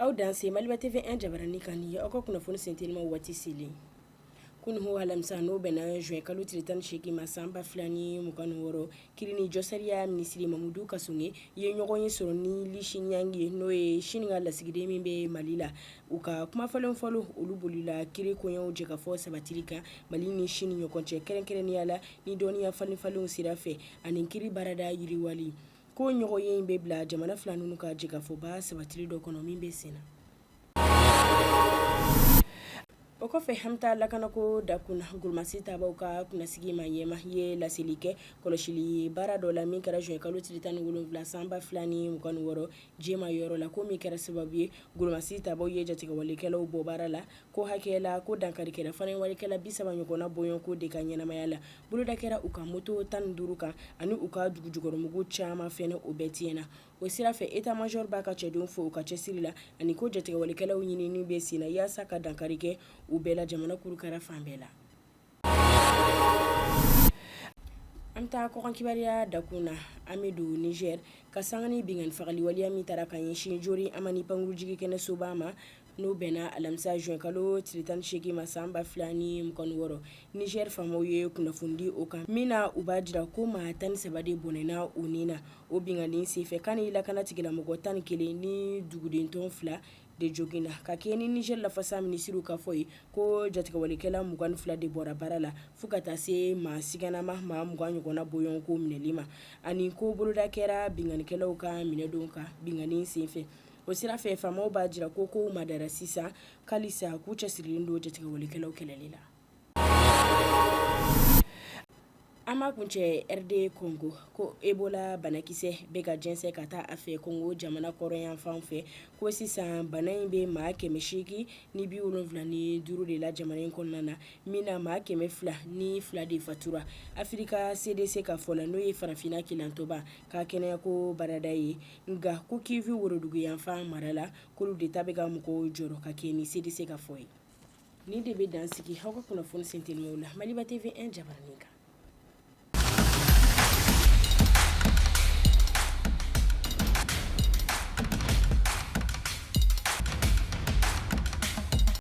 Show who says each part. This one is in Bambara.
Speaker 1: Aw danse Maliba TV 1 jabarani kan ni aw ka kunnafoni sentelima waati selen. Kunun alamisa n'o bɛnna juin kalo tile 18 ma san 2026, kiri ni jɔsariya minisiri Mamudu Kassogué ye ɲɔgɔn ye sɔrɔ ni Li Xinyang ye, n'o ye Chine ka lasigiden min bɛ Mali la. U ka kuma falen fɔlɔ olu bolila kiri koɲɛw jɛkafɔ sabatili kan Mali ni Chine ɲɔgɔn cɛ, kɛrɛnkɛrɛnnenya la ni dɔnniya falen falenw sira fɛ ani kiri baarada yiriwali. Ko ɲɔgɔn ye in bɛ bila jamana fila ninnu ka jɛkafɔba sabatili dɔ kɔnɔ min bɛ sen na. O kɔfɛ an bɛ taa lakanako dakun na. Golomasi tabaw ka kunnasigi maa ɲɛmaa ye laseli kɛ kɔlɔsili baara dɔ la min kɛra juin kalo tile 17 san 2026 Jema yɔrɔ la, ko min kɛra sababu ye golomasi tabaw ye jatigɛwalekɛlaw bɔ baara la ko hakɛ la, ko dankari kɛra fariwalekɛla 30 ɲɔgɔnna bɔɲɔgɔnko de ka ɲɛnamaya la. Boloda kɛra u ka moto 15 kan ani u ka dugujukɔrɔmugu caman fɛnɛ, o bɛɛ tiɲɛna. O sira fɛ, état major b'a ka cɛdenw fo u ka cɛsiri la ani ko jatigɛwalekɛlaw ɲinini bɛ sen na yaasa ka dankari kɛ u bɛɛ la jamana kurukara fan bɛɛ la. An bɛ taa kɔkan kibaruya dakun na. An bɛ don Niger ka sanga ni binkanni fagali waleya min taara ka ɲɛsin Diori Hamani pankurunjigin kɛnɛsoba ma, n'o bɛnna alamisa juin kalo tile 18 ma san 2026. Niger faamaw ye kunnafoni di o kan min na, u b'a jira ko maa 13 de bɔnɛna u ni na o binkanni senfɛ, k'a ni lakana tigilamɔgɔ 11 ni duguden 12 de joginna. Ka kɛ ni Niger lafasa minisiriw ka fɔ ye, ko jatigɛwalekɛla 22 de bɔra baara la fo ka taa se maa siganama maa 20 ɲɔgɔnna bɔɲɔgɔnko minɛli ma, ani ko boloda kɛra binkannikɛlaw ka minɛdenw kan binkanni senfɛ. O sira fɛ, faamaw b'a jira ko kow madara sisan halisa k'u cɛsirilen don jatigɛwalekɛlaw kɛlɛli la. An b'a kuncɛ RD Congo, ko Ebola banakisɛ bɛ ka jɛnsɛn ka taa a fɛ Congo jamana kɔrɔnyanfan fɛ. Ko sisan bana in bɛ maa 875 de la jamana in kɔnɔna na, min na maa 202 de fatura. Afirika CDC ka fɔ la, n'o ye farafinna kelentɔba ka kɛnɛyako baarada ye. Nka ko Kivu woroduguyanfan mara la, k'olu de ta bɛ ka mɔgɔw jɔrɔ, ka kɛ ni CDC ka fɔ ye. Nin de bɛ dan sigi aw ka kunnafoni sentelimaw la Maliba TV 1 jabaranin kan.